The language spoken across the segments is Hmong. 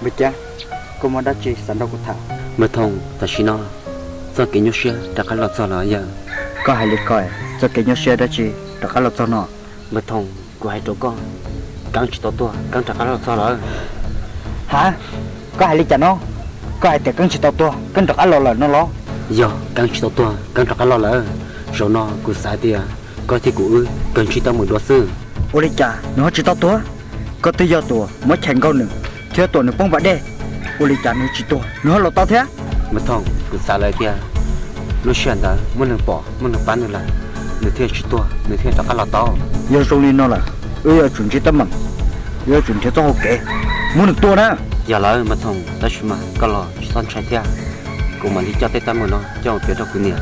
Npawg Keeb, koj muaj dab tsi xav nrog kuv tham? Npawg Thoom, tam sim no txoj kev nyuaj siab rov qab los txog lawm yawg. Koj hais li ko, txoj kev nyuaj siab dab tsi rov qab los txog no? Npawg Thoom, kuv hais rau koj, Keeb tsis tau tuag, Keeb rov qab los txog lawm. Ha, koj hais li cas no? Koj hais tias Keeb tsis tau tuag, Keeb rov qab los lawm no los? Yog, Keeb tsis tau tuag, Keeb rov qab los lawm. Zaum no kuv xav tias koj thiab kuv wb kawg ntsib teeb meem dua xwb. Ua li cas nws ho tsis tau tuag? Koj twb yog tus muab chais nkaug nws thiab tuam nws poob pas dej. Ua li cas nws tsis tuag nws ho los tau thiab? Npawg Thoom, kuv xav lawm tias lub sij hawm ntawd muaj neeg pom muaj neeg pab nws lawm, nws thiaj tsis tuag, nws thiaj rov qab los tau. Yog zoo li no lawm, wb yuav tsum ntsib teeb meem, wb yuav tsum nrhiav txoj hau kev muab nws tua na. Yog lawm Npawg Thoom, tab sis mas koj los tsis txhob ntshai thiab. Kuv mam li coj tej teeb meem no coj mus piav rau kuv niam,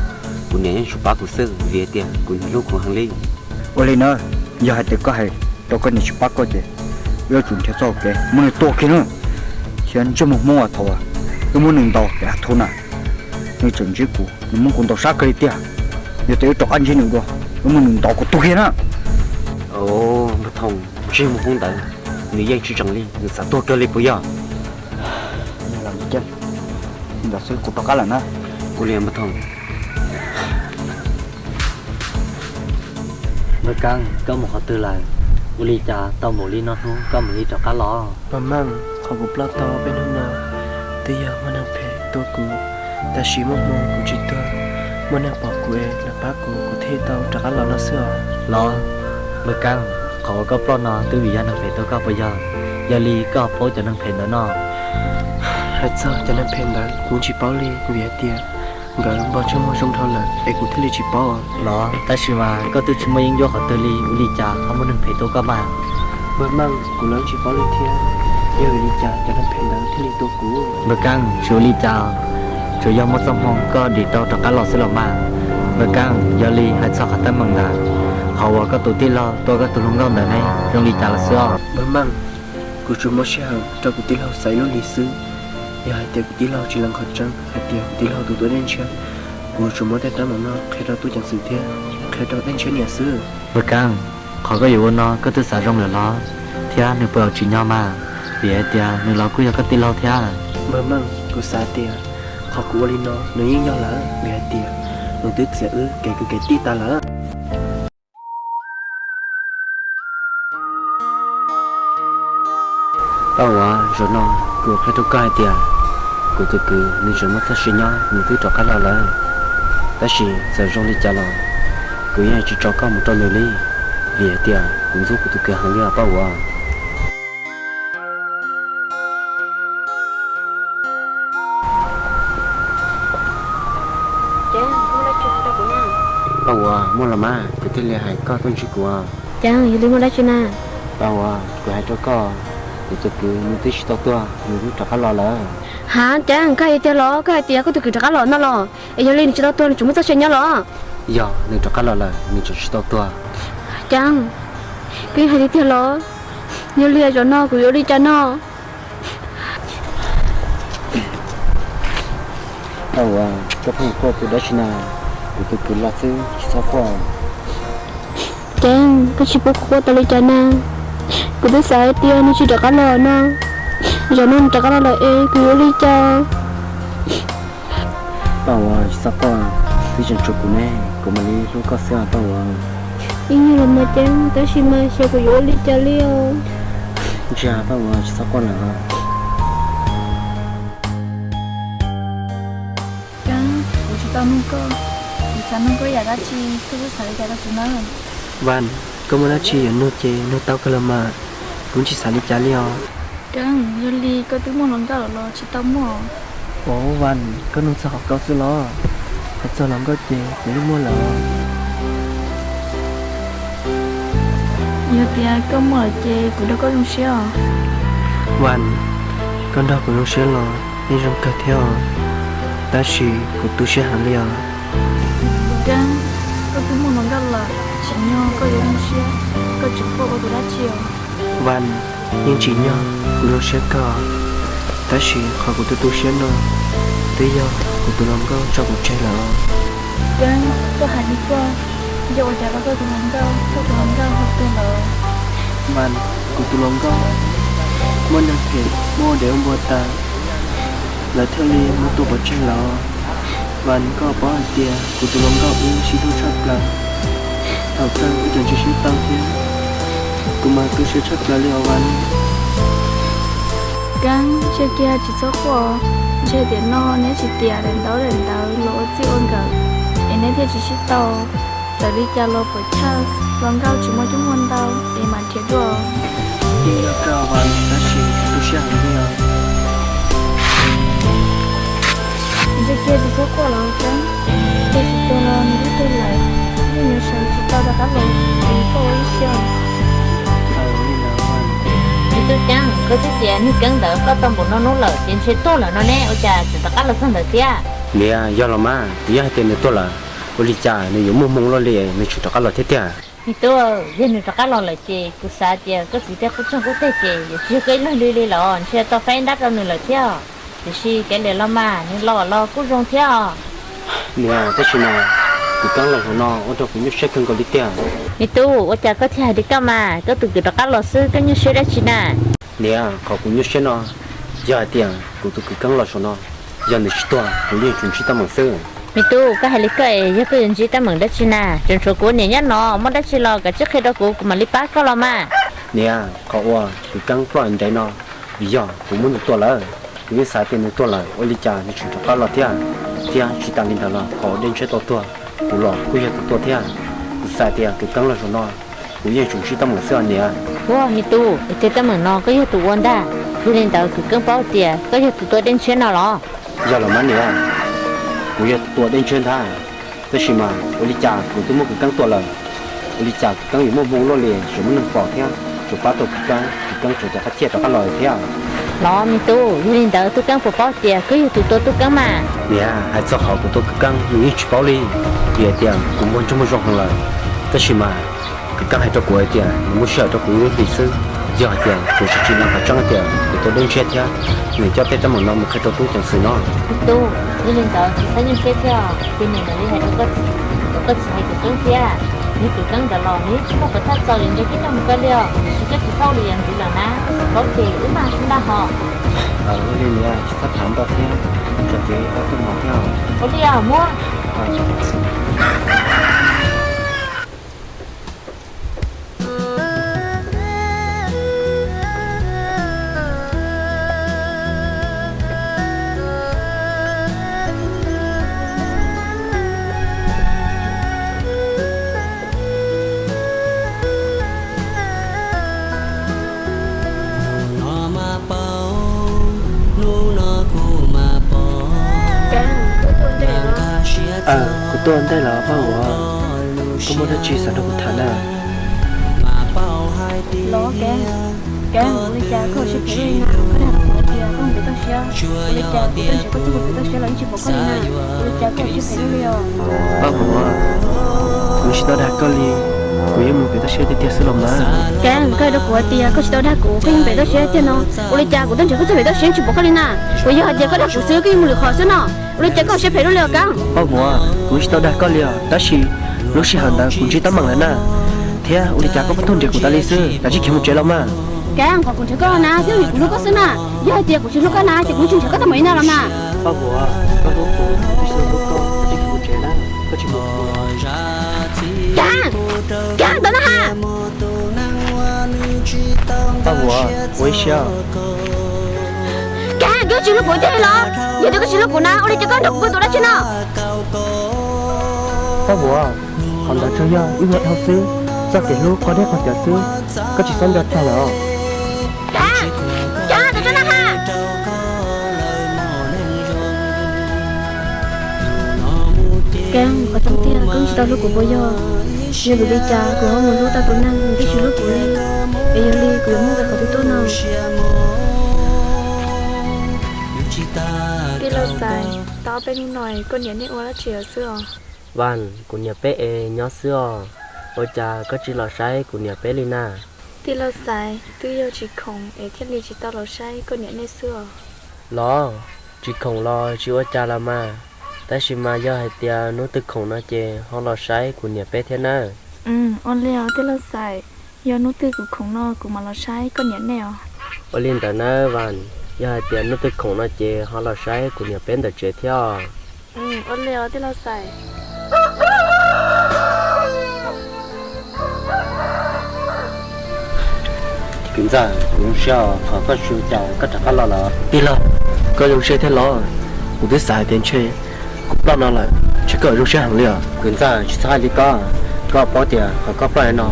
kuv niam yeej tsuas pab kuv xwb vim hais tias kuv niam hlub kuv heev li. Ua li na, yog hais tias koj hais rau koj niam tsis pab koj ces wb yuav tsum nrhiav txoj hau kev muab nws tua kiag na. Thiab ntsej muag Hmoob uas thaum wb muab nws ntaus pem hav thuv na, nws tseem ntsib kuv, nws muab kuv ntaus sab kawg li tiag. Yog tias wb rov qab ntsib nws dua, wb muab nws ntaus kom tuag kiag na. Npawg Thoom, ntsej muag Hmoob ntawd nws yeej tsis tseem li, nws xav tuag kawg li puas yog? Ntawd xwb kuv rov qab lawm na. Ua li Npawg Thoom. Npawg Keeb, koj mus qhov twg lawm? Ua li cas tau npaum li no hnub koj mam li rov qab los? Npawg Meej, qhov kuv ploj tau peb hnub no twb yog muaj neeg phem tua kuv, tab sis muaj hmoo kuv tsis tuag, muaj neeg pom kuv es lawv pab kuv, kuv thiaj tau rov qab los no xwb os. Los, Npawg Keeb, qhov uas koj ploj no twb vim yog neeg phem tua koj puas yog? Yog li koj ho paub cov neeg phem ntawd no? Hais txog cov neeg phem ntawd kuv tsis paub li vim hais tias nkawd npog ntsej muag zoo dhau lawm es kuv thiaj li tsis paub. Los tab sis mas koj twb tsis muaj yeeb ncuab qhov twg li, ua li cas ho muaj neeg phem tua koj mas? Npawg Meej, kuv los tsis paub li thiab, yog vim li cas cov neeg phem ntawd thiaj li tua kuv? Npawg Keeb, tsis ua li cas, tsuas yog muaj txoj hmoo koj dim tau rov qab los xwb los mas. Npawg Keeb, yog li hais txog qhov teeb meem ntawd, qhov uas koj tus tij laug tua koj tus hluas nkauj ntawd ne, zoo li cas los xwb os? Npawg Meej, kuv tsuas muab sij hawm rau kuv tij laug xav ib lub hlis xwb. Yog hais tias kuv tij laug tsis lees qhov tseeb hais tias kuv tij laug tus tua dej ntshiab, kuv tsuas muab tej teeb meem no qhia rau tub ceev xwm thiab qhia rau dej ntshiab niam xwb. Npawg Keeb, qhov koj yuav ua no koj twb xav zoo lawm los? Thiab nws puas tsim nyog mas? Vim hais tias nws los kuj yog koj tij laug thiab. Npawg Meej, kuv xav tias qhov kuv ua li no nws yeej yog lawm, vim hais tias nws twb txiav wb kev kwv kev tij tas lawm. Paj Uas, zaum no kuv qhia rau koj hais tias kuv tus kwv nws tseem muaj txoj sia nyob, nws twb rov qab los lawm. Tab sis txawm zoo li cas los kuv yeej tsis tso koj mus rau nws li, vim hais tias kuv ntxub kuv tus kwv heev li os Paj Uas. Paj Uas, muaj los mas, kuv thiaj li hais koj tuaj ntsib kuv. Ceeb, yog li muaj dab tsi na? Paj Uas, kuv hais rau koj, kuv tus kwv nws twb tsis tau tuag, nws twb rov qab los lawm. Ha, Ceeb, koj hais tiag los? Koj hais tias koj tus kwv rov qab los no los? Es yog li nws tsis tau tuag nws tseem muaj txoj sia nyob los? Yog, nws rov qab los lawm, nws tseem tsis tau tuag. Ceeb, koj yeej hais tiag tiag los? Yog li zaum no kuv yuav ua li cas no? Paj Uas, koj pheej quaj tus dab tsi na? Kuv tus kwv los xwb, tsis txhob quaj. Ceeb, koj tsis pub kuv quaj tas li cas na? Kuv twb xav hais tias nws tsis rov qab los no, zaum no nws rov qab los lawm es kuv yuav ua li cas? Paj Uas, tsis txhob quaj, twb tseem tshuav kuv ne, kuv mam li hlub koj xwb os Paj Uas. Ib nyuag los mas Ceeb, tab sis mas xyov kuv yuav ua li cas li os. Ntsia Paj Uas, tsis txhob quaj lawm. Ceeb, kuv tsis tau nug koj, kuv xav nug koj yam dab tsi, koj twb xav li cas rau kuv na? Vas, koj muaj dab tsi yuav nug ces nug tau kawg los mas, kuv tsis xav li cas li os. Ceeb, yog li koj twb muaj hluas nkauj lawm los tsis tau muaj? Ov Vas, koj nug txog qhov ko xwb los? Hais txog hluas nkauj ces kuv yeej muaj lawm. Yog tias koj muaj lawm ces kuv nrog koj zoo siab os. Vas, koj nrog kuv zoo siab los yeej zoo kawg thiab os, tab sis kuv tu siab heev li os. Ceeb, koj twb muaj hluas nkauj lawm, tsim nyog koj yuav zoo siab, koj tseem quaj ua tus dab tsi os? Vas, yeej tsim nyog kuv zoo siab kawg, tab sis qhov kuv tu tu siab no twb yog kuv tus hluas nkauj tso kuv tseg lawm os. Ceeb, koj hais li koj, yog ua cas rau koj tus hluas nkauj, koj tus hluas nkauj ho tuag lawm? Vas, kuv tus hluas nkauj Muab neeg phem muab ua dev ua npua tas, lawv thiaj li muab tua pov tseg los. Vas, koj paub hais tias kuv tus hluas nkauj wb sib hlub tshaj plaws, thaum kawg wb tseem tsis sib tau thiab. Kuv mas tu siab tshaj plaws li os Vas. Keeb, ntshe kiag tsis txhob quaj, ntshe tiam no neb tsis tiam daim ntaub daim ntawv los ua txij ua nkawm es neb thiaj tsis sib tau. Txawm li cas los puam chawj, hluas nkauj tsis muaj coob muaj ntau es mam nrhiav dua. Yeej yog kawg Vas, tab sis tu siab heev li os. Ntshe kiag tsis txhob quaj los Keeb, tus tsis tuag los nws twb tuag lawm, yeej yuav sawv tsis tau rov qab los, es koj ua ib siab. Tus Keeb, koj twb tias niag Keeb ntawd ploj tau npaum no hnub lawm ces ntshe tuag lawm no ne, ua cas tseem rov qab los txog ntawd thiab? Niam, yog los mas, yog hais tias nws tuag lawm, ua li cas nws yuav muaj hmoo luaj li nws tseem rov qab los thiab tiag? Me tub, yog nws rov qab los lawm ces kuv xav tias koj txiv tej qub txoog qub teg ces yuav tsis yog koj ib leeg li li los ntshe tau faib nrab rau nws lawm thiab. Tiam sis kav liam los mas, nws los los kuj zoo thiab os. Niam, tab sis mas tus Keeb los zaum no ua rau kuv nyuaj siab kawg nkaus li tiag. Me tub, ua cas koj thiaj hais li koj mas, koj tus kwv rov qab los xwb koj nyuaj siab dab tsi na? Niam, qhov kuv nyuaj siab no yog hais tias kuv tus kwv Keeb los zaum no, yog nws tsis tuag kuv yeej tsuas ntsib teeb meem xwb. Me tub, koj hais li koj es yog koj yuav ntsib teeb meem dab tsi na? Tseem tshuav kuv niam nyob no, muaj dab tsi los kav tsij qhia rau kuv, kuv mam li pab koj los mas. Niam, qhov uas kwv Keeb ploj ntev no, vim yog kuv muab nws tua lawm. Kuv yeej xav tias nws tuag lawm ua li cas nws tseem rov qab los thiab. Thiab tsis tas li ntawd los qhov uas Dej Ntshiab tau tuag, kuv los kuj yog tus tua thiab. Kuv xav tias kwv Keeb los zaum no kuv yeej tsuas ntsib teeb meem xwb os niam. Ua, me tub, es tej teeb meem no koj yog tus ua ntag. Yog li ntawd kwv Keeb paub tias koj yog tus tua Dej Ntshiab no los? Yog los mas niam, kuv yog tus tua Dej Ntshiab ntag. Tab sis mas ua li cas kuv twb muab kwv Keeb tua lawm, ua li cas kwv Keeb yuav muaj hmoo luaj li tseem muaj neeg pom thiab tseem pab tau kwv Keeb, kwv Keeb tseem rov qab ciaj rov qab los thiab. Los me tub, yog li ntawd Tub Keeb puas paub tias koj yog tus tua Tub Keeb mas? Niam, hais txog qhov kuv tua kwv Keeb nws yeej tsis paub li, vim hais tias kuv muaj ntsej muag zoo heev lawm. Tab sis mas kwv Keeb hais rau kuv hais tias nws muab sij hawm rau kuv ib lub hlis xwb, yog hais tias kuv tsis tsim qab qhov tseeb tias kuv tua Dej Ntshiab thiab nws coj tej teeb meem no mus qhia rau tub ceev xwm no. Me tub, yog li ntawd tsis txhob nyuaj siab thiab, cia nws mam li hais rau koj txiv kom koj txiv hais kwv Keeb thiab. Yog kwv Keeb ntawd los nws yeej tsis muaj qhov thaj txaus yuav nco tib tug mus kawg li os, tiam sis koj tsis txhob ua li yus ntxiv lawm na, koj txiv paub ces wb maj xwb ntag hos. Ua li niam, tsis txhob tham ntau thiab, tso txiv ob tug mov thiab. Ua li os, muab. Kuv tuaj ntej lawm paj Vuav, koj muaj dab tsi xav nrog kuv tham na? Los Keeb, Keeb, ua li cas koj siab phem li na? Koj dag rau kuv hais tias koj pem toj siab, ua li cas kuv tuaj nrhiav koj txog pem toj siab los yeej tsis pom koj li na? Ua li cas koj siab phem li os? Paj Vuav, kuv tsis tau dag koj li, kuv yeej mus pem toj siab tiag tiag xwb los mas. Keeb, koj hais rau kuv hais tias koj tsis tau dag kuv, koj yeej pem toj siab tiag no. Ua li cas kuv tuaj nrhiav koj txog pem toj siab tsis pom koj li na? Puas yog hais tias koj dag kuv xwb koj yeej mus lwm qhov xwb no? Ua li cas koj siab phem luaj li os Keeb? Paj Vuav, kuv tsis tau dag koj li os, tab sis lub sij hawm ntawd kuv ntsib teeb meem lawm na. Thiab ua li cas koj pheej tuaj nrhiav kuv tas li xwb, kav tsij khiav mus tsev los mas. Keeb, qhov kuv nrhiav koj na thiab vim kuv hlub koj xwb na. Yog hais tias kuv tsis hlub koj na ces kuv tsis nrhiav koj tag mus li na los mas. Paj Vuav, koj hlub kuv, kuv tsis hlub koj, kav tsij khiav mus tsev na, koj tsis mus kuv. Keeb, Keeb, tau na has. Paj Vuav, ua ib siab. Keeb, koj tsis hlub kuv tiag los? Yog tias koj tsis hlub kuv na ua li cas koj nrog kuv ua tus dab tsi no? Paj Vuav, qhov ntawd tsuas yog ib vuag dhau xwb, txoj kev hlub qhov deb qhov cawv xwb, koj tsis txhob nco txog lawm. Keeb, Keeb, tau tso na has. Keeb, qhov tseeb tiag koj tsis tau hlub kuv puas yog? Yog vim li cas kuv ho mus hlub tau tus neeg nws twb tsis hlub kuv li, es yog li kuv yuav mus nqe qhov twg tuaj no? Tij laug Xais, tau ob peb hnub no koj niam nej ua dab tsi xwb os? Vas, kuv niam peb es nyob xwb os, ua cas koj tsis los saib kuv niam peb li na? Tij laug Xais, twb yog tsis khoom es thiaj li tsis tau los saib koj niam nej xwb os. Los, tsis khoom los tsis ua cas los mas, tab sis mas yog hais tias hnub twg khoom no ces ho los saib kuv niam peb thiab nawb. Ua li os tij laug Xais, yog hnub twg kuv khoom no kuv mam los saib koj niam nej os. Ua li ntawd nawb Vas, yog hais tias hnub twg khoom no ces ho los saib kuv niam peb ntawm tsev thiab os. Kwv Ntxawg, kuv zoo siab qhov koj tsis ua cas koj rov qab los lawm. Tij laug, koj zoo siab thiab los? Kuv twb xav hais tias ntshe kuv ploj no lawm, ntshe koj zoo siab heev li os. Kwv Ntxawg, tsis txhob hais li ko, koj paub tias qhov koj ploj no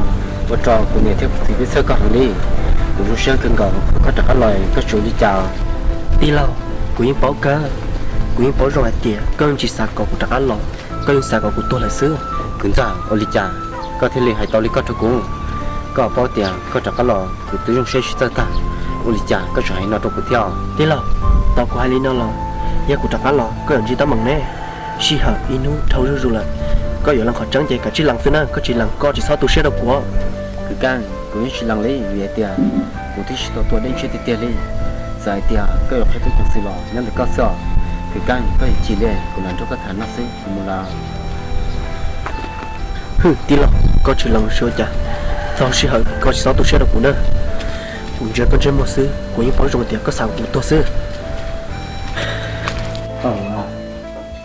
ua rau kuv niam thiab kuv txiv peb txhawj koj heev li. Kuv zoo siab kawg nkaus qhov koj rov qab los, koj tsis ua li cas. Tij laug, kuv yeej paub kawg, kuv yeej paub zoo hais tias koj yeej tsis xav kom kuv rov qab los, koj yeej xav kom kuv tuag lawm xwb. Kwv Ntxawg, ua li cas koj thiaj li hais tau li koj rau kuv? Koj paub tias koj rov qab los kuv twb zoo siab tsis txawj tag, ua li cas koj tseem hais no rau kuv thiab? Tij laug, tau kuv hais li no los, yog kuv rov qab los koj yuav ntsib teeb meem ne. Sij hawm ib hnub dhau zuj zus lawm, koj yuav lees qhov tseeb ces kav tsij lees xwb na, koj tsis lees koj tsis txhob tu siab rau kuv. Kwv Keeb, kuv yeej tsis lees li, vim hais tias kuv twb tsis tau tua Dej Ntshiab tiag tiag li. Txawm hais tias koj yuav qhia tub ceev xwm los nyob ntawm koj xwb os. Kwv Keeb, koj yuav chim li, kuv lam nrog koj tham no xwb, kuv mus lawm. Hwm, tij laug, koj tsis lees tsis ua cas, txog sij hawm koj tsis txhob tu siab rau kuv na. Kuv ntsia koj ntsej muag xwb kuv yeej paub zoo tias koj xav kom kuv tuag xwb. Paj Vuav,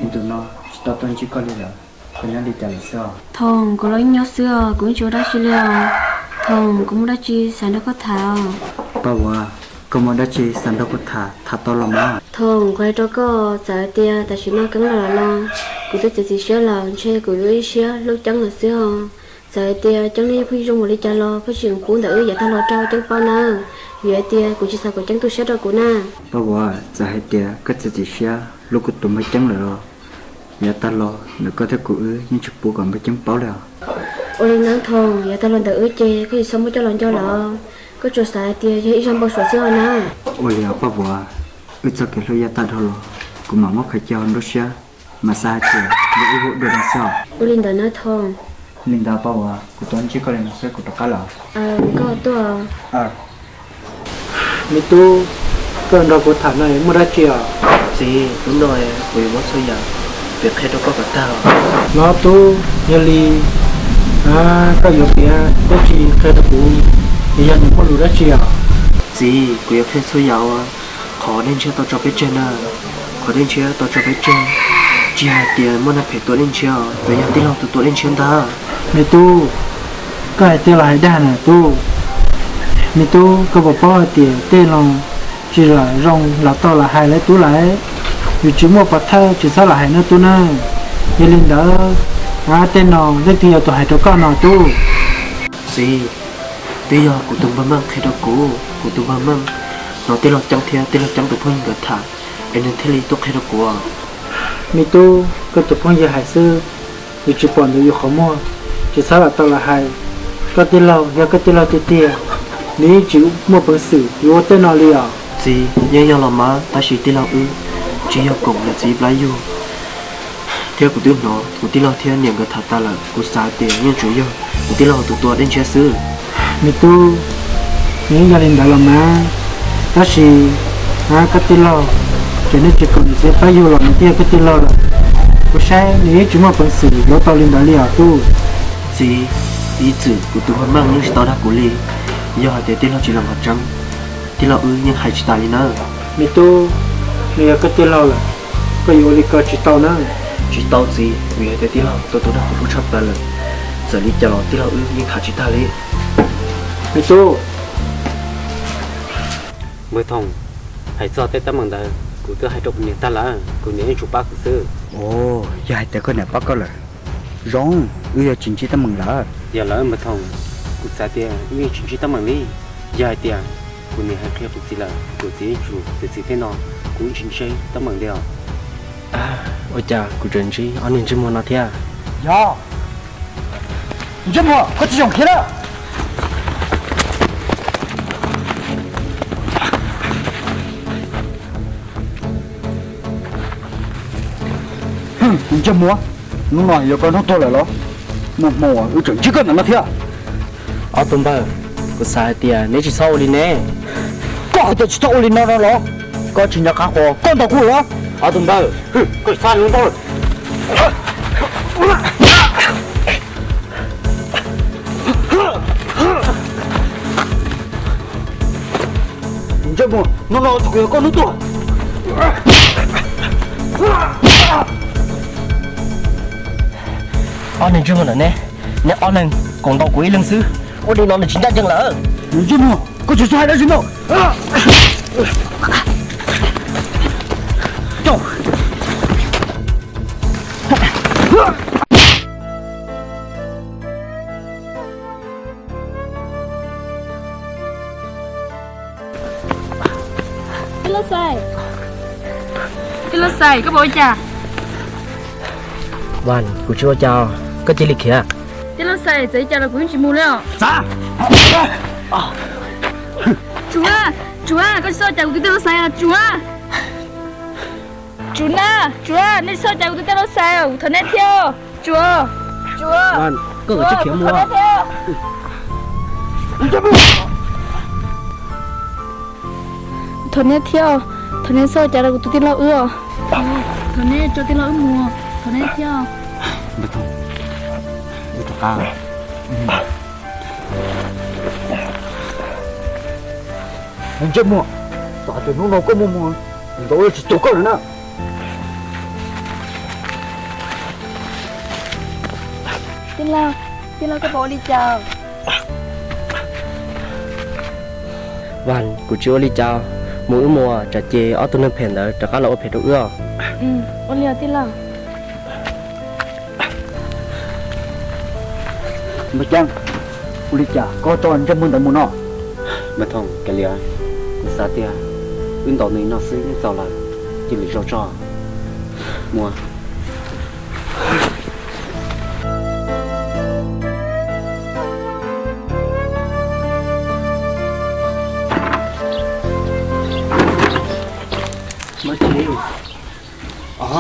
ib ntus no tsis tau tuaj ntsib koj li lawm, koj nyob li cas lawm xwb os? Thoom, kuv los yeej nyob xwb os, kuv yeej tsis ua dab tsi li os. Thoom, kuv muaj dab tsi xav nrog koj tham os. Paj Vuav, koj muaj dab tsi xav nrog kuv tham, tham tau los mas. Thoom, kuv hais rau koj, txawm hais tias tam sim no Keeb los lawm los, kuv twb txiav txim siab lawm, ntshe kuv yuav ib siab hlub Ceeb lawm xwb os. Txawm hais tias Ceeb nws phooj ywg zoo npaum li cas los koj tsis txhob pub ntawm wb yav tag los rau Ceeb paub na, vim hais tias kuv tsis xav kom Ceeb tu siab rau kuv na. Paj Vuav, txawm hais tias koj txiav txim siab hlub kuv tus npawg Ceeb lawm los, yav tag los ntawm koj thiab kuv wb yeej tsis pub kom npawg Ceeb paub li os. Ua li ntawd Thoom, yav tag los ntawm wb ces koj tsis txhob muab coj los nco lawm, koj tsuas xav hais tias yog ib zaj npau suav xwb os na. Ua li os Paj Vuav, wb txoj kev hlub yav tag dhau los kuv mam muab khaws cia hauv nruab siab, mas xav hais tias yog wb hu dua no xwb os. Ua li ntawd na Thoom. Li ntawd Paj Vuav, kuv tuaj ntsib koj li no xwb kuv rov qab lawm. Koj tuaj. Me tub, koj nrog kuv tham no muaj dab tsi os? Txiv, hnub no kuv yuav muab txhua yam piav qhia rau koj kom tag. Los tub, yog li koj yuav piav dab tsi qhia rau kuv, es yog nws muaj lus dab tsi os? Txiv, kuv yuav qhia txhua yam uas qhov Dej Ntshiab tau tso peb tseg na. Qhov Dej Ntshiab tau tso peb tseg tsis yog hais tias muaj neeg phem tua Dej Ntshiab os, tsuas yog tij laug tus tua Dej Ntshiab ntag. Me tub, koj hais tiag los hais dag na tub? Me tub, koj puas paub hais tias tej laus tsis lam zoo los tau lam hais lawm tub lawm. Yus tsis muaj pov thawj tsis txhob lam hais nawb tub na. Yog li ntawd, tej no leej twg yog tus hais rau koj no tub? Txiv, twb yog kuv tus npawg Meej qhia rau kuv, kuv tus npawg Meej hnov tij laug Ceeb thiab tij laug Ceeb tus phooj ywg nkawd tham, es nws thiaj li tuaj qhia rau kuv. Me tub, koj tus phooj ywg hais xwb, yus tsis pom ntawm yus qhov muag, tsis txhob lam tau lam hais. Koj tij laug yog koj tij laug tiag tiag, nws yeej tsis muaj peev xwm yuav ua tej no li os. Txiv, yeej yog los mas, tab sis tij laug wb tsis yog koom niam txiv plab yug, thiab kuv twb hnov kuv tij laug thiab niam nkawd tham tas lawm, kuv xav tias yeej tsuas yog kuv tij laug tus tua Dej Ntshiab xwb. Me tub, nws yeej yog li ntawd los mas, tab sis koj tij laug, ces nws tsis koom niam txiv plab yug los nws twb yog koj tij laug lawm. Kuv saib nws yeej tsis muaj peev xwm yuav tau li ntawd li os tub. Txiv, ib txwm kuv tus npawg Meej yeej tsis tau dag kuv li, yog hais tias tij laug tsis lees qhov tseeb, tij laug wb yeej hais tsis tas li nawb. Me tub, nws yog koj tij laug lawm, koj yuav ua li ko tsis tau na. Tsis tau txiv, vim hais tias tij laug tua tus dab qhuas pub tshaj plaws lawm, txawm li cas los tij laug wb yeej tham tsis tag li. Me tub. Npawg Thoom, hais txog tej teeb meem ntawd kuv twb hais rau kuv niam tag lawm, kuv niam yeej tsuas pab kuv xwb. Os, yog hais tias koj niam pab koj lawm, zoo, wb yuav tsis ntsib teeb meem lawm. Yog lawm Npawg Thoom, kuv xav tias wb yeej tsis ntsib teeb meem li. Yog hais tias kuv niam hais qhia kuv txiv lawm, kuv txiv yeej tsuas txiav txim tej no, kuv yeej tsis ntsib teeb meem li os. Ua cas kuv tseem ntsib ob niag ntsej muag no thiab? Yog, ntsej muag, koj tsis zoo khiav na. Ntsej muag, hnub no yog koj nrog tuag lawm los? Muaj hmoo wb tseem ntsib koj ntawm no thiab. Ob tug npawg, kuv xav hais tias neb tsis txhob ua li ne. Koj hais tias tsis txhob ua li no no los? Koj tsis nco qab qhov koj ntaus kuv los? Ob tug npawg, koj tsis txhob hais lus ntau lawm. Hnub no ces kuv yuav koj hnub tuag. Ob neeg ntsej muag ntawm neb, neb ob leeg koom ntaus kuv ib leeg xwb, ua li no nws tsis ncaj ncees lawm. Ntsej muag, koj tsis txhob hais dab tsi no. Tij laug Xais, tij laug Xais, koj puas ua cas? Vas, kuv tsis ua cas, koj cia li khiav. Tij laug Xais, txawm li cas los kuv yeej tsis mus li os. Tsuav, Tsuav, koj tsis txhob cas kuv tus tij laug Xais os Tsuav. Tsuav na, Tsuav, nej tsis txhob cas kuv tus tij laug Xais, kuv thov nej thiab. Tsuav, Tsuav, koj tsis khiav mus. Thov nej thiab, thov nej txhob cas rau kuv tus tij laug wb os. Thov nej tso tij laug wb mus, thov nej thiab. Ntsej muag, tas tias hnub no koj muaj muag, ntawd tsis tuag koj lawm na. Tij laug, tij laug koj puas ua li cas? Vas, kuv tsis ua li cas, mus wb mus, tsam ces ob tug neeg phem ntawd rov qab los ua phem rau wb os. Ua li os tij laug. Npawg Ceeb, ua li cas koj tso ntsej muag ntawd mus no? Npawg Thoom, kav liam, kuv xav tias wb ntaus nws no xwb yeej txaus lawm, cia li zov tso. Mus.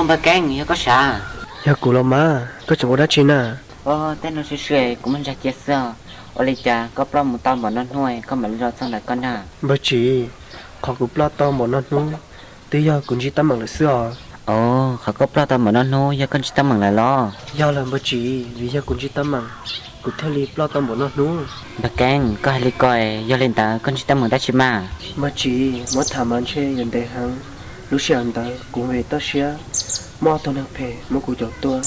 Npawg Ceeb, yog koj sav? Yog kuv los mas, koj tseem ua dab tsi na? Tej no sib sib kuv muaj ntsa cia xwb os. Ua li cas koj ploj mus tau npaum no hnub koj mam li los txog ntawm koj na? Npawg Ceeb, qhov kuv ploj tau npaum no hnub twb yog kuv ntsib teeb meem lawm xwb os. Os, qhov koj ploj tau npaum no hnub yog koj ntsib teeb meem lawm los? Yog lawm npawg Ceeb, vim yog kuv ntsib teeb meem kuv thiaj li ploj tau npaum no hnub. Npawg Ceeb, koj hais li ko, yog li ntawd koj ntsib teeb meem dab tsi mas? Npawg Ceeb, muab tham mas ntshe yuav ntev heev. Lub sij hawm ntawd kuv vim toj siab muaj ob tug neeg phem muab kuv caum tuag,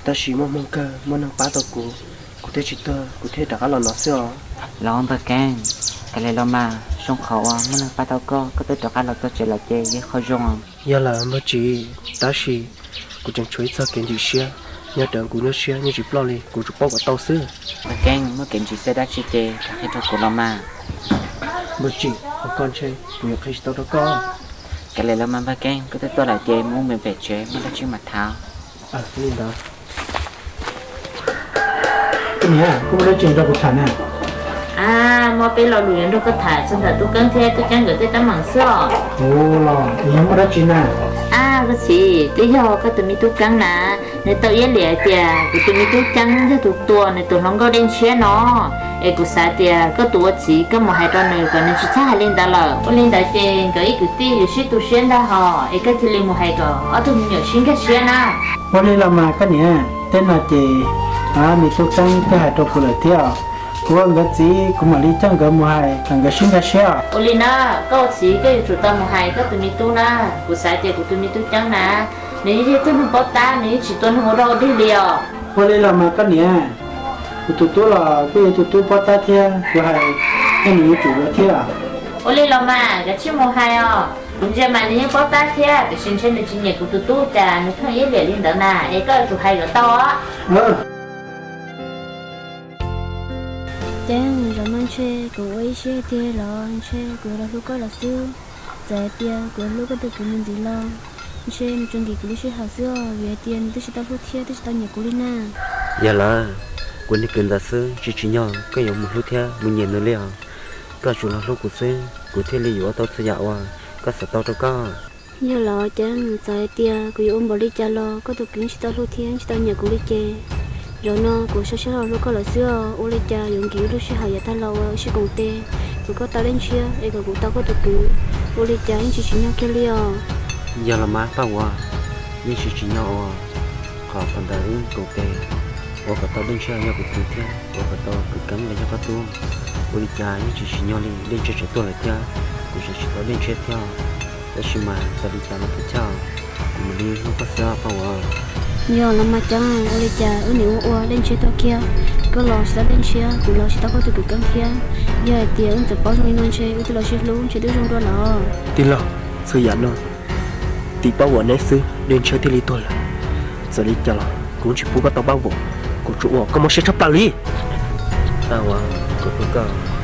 tab sis muaj hmoo kawg muaj neeg pab tau kuv, kuv thiaj tsis tuag kuv thiaj rov qab los no xwb os. Los npawg Ceeb, kav liam los mas, zoo qhov uas muaj neeg pab tau koj, koj twb rov qab los txog tsev lawm ces yog qhov zoo. Yog lawm npawg Ceeb, tab sis kuv tseem tshuav ib txog kev ntxim siab nyob rau kuv nyuaj siab nyob tsis ploj li, kuv tsuas paub kom tau xwb. Npawg Ceeb, muaj kev ntxim siab dab tsi ces rov qab qhia rau kuv los mas. Npawg Ceeb, qhov ko ntshe kuv yuav qhia tsis tau rau koj. Kav liam los mas npawg Ceeb, koj twb tuaj lawm ces mus ua pem tsev muaj dab tsi mam tham. Li ntawd. Koj niam, koj muaj dab tsi nrog kuv tham na? A, muaj peb lo lus yuav nrog koj tham txog ntawm Tub Keeb thiab Tub Ceeb nkawd tej teeb meem xwb os. Ua los yog muaj dab tsi na? A, koj txiv, twb yog koj tus me Tub Keeb na, nws tau iab liam hais tias kuv tus me Tub Ceeb yog tus tua nws tus hluas nkauj Dej Ntshiab no, es kuv xav tias koj tus ua txiv koj mus hais rau nws kom nws tsis txhob hais li ntawd lawm. Ua li ntawd ces nkawd ib kwv tij yuav sib tu siab ntag hos, es koj cia li mus hais kom ob tug me nyuam sib nkag siab na. Ua li los mas koj niam, tej no ces me Tub Keeb twb hais rau kuv lawm thiab. Kuv ua nkawd txiv kuv mam li coj nkawd mus hais kom nkawd sib nkag siab. Ua li na, koj ua txiv koj yuav tsum tau mus hais koj tus me tub na. Kuv xav tias kuv tus me Tub Ceeb na, nws yeej yog tug neeg paub tab, nws yeej tsis tua neeg ua dog ua dig li os. Ua li los mas koj niam, kuv tus tub los kuj yog tus tub paub tab thiab, kuv hais nws yuav tsum yuav thiab. Ua li los mas kav tsij mus hais os. Kuv ntsia mas nws yeej paub tab thiab, tiam sis ntshe nws tsis nyiam kuv tus tub cas nws pheej iab liam li ntawd na, es koj yuav tsum hais kom tau os. Ceeb, zaum no ntshe kuv ua ib siab tiag los ntshe kuv yuav los hlub koj lawm xwb. Txawm hais tias kuv yuav hlub koj tus kwv mus ntxiv los ntshe nws tsuas nkim kuv lub sij hawm xwb os, vim hais tias nws twb tsis tau hlub thiab twb tsis tau nyiam kuv li na. Yog lawm, kuv niag kwv ntawd xwb tsis tsim nyog koj yuav mus hlub thiab mus nyiam nws li os. Koj tsuas los hlub kuv xwb kuv thiaj li yuav ua tau txhua yam uas koj xav tau rau koj. Yog los Ceeb, txawm hais tias kuv yuav ua npaum li cas los koj tus kwv tsis tau hlub thiab tsis tau nyiam kuv li ces zaum no kuv sab sab los hlub koj lawm xwb os. Ua li cas yuav nkim wb lub sij hawm yav tag los ua wb sib koom tes, kom koj tau Dej Ntshiab es kom kuv tau koj tus kwv. Ua li cas yeej tsis tsim nyog kiag li os. Yog los mas Paj Huab, yeej tsis tsim nyog uas qhov thaum ntawd wb koom tes ua kom tau Dej Ntshiab yog kuv kwv thiab ua kom tau Tub Keeb los yog koj tub. Ua li cas yeej tsis tsim nyog li, Dej Ntshiab tseem tuaj lawm thiab kuv Kuv tsis tau Dej Ntshiab thiab, tab sis mas txawm li cas los kuv choj, kuv mam li hlub koj xwb Paj Huam. Yog los mas Ceeb, ua li cas wb niam ua ua Dej Ntshiab tuag kiag, koj los tsis tau Dej Ntshiab, kuv los tsis tau koj tus kwv Keeb thiab. Yog hais tias wb txawm paub zoo li no ntshe wb twb los sib hlub ntshe twb zoo dua lawm. Tij laug, txhua yam no tim Paj Huam neb xwb Dej Ntshiab thiaj li tuag lawm. Txawm li cas los kuv tsis pub koj tau Paj Huam, kuv tsuas ua koj mob siab tshaj plaws li. Paj Huam, kuv hlub koj.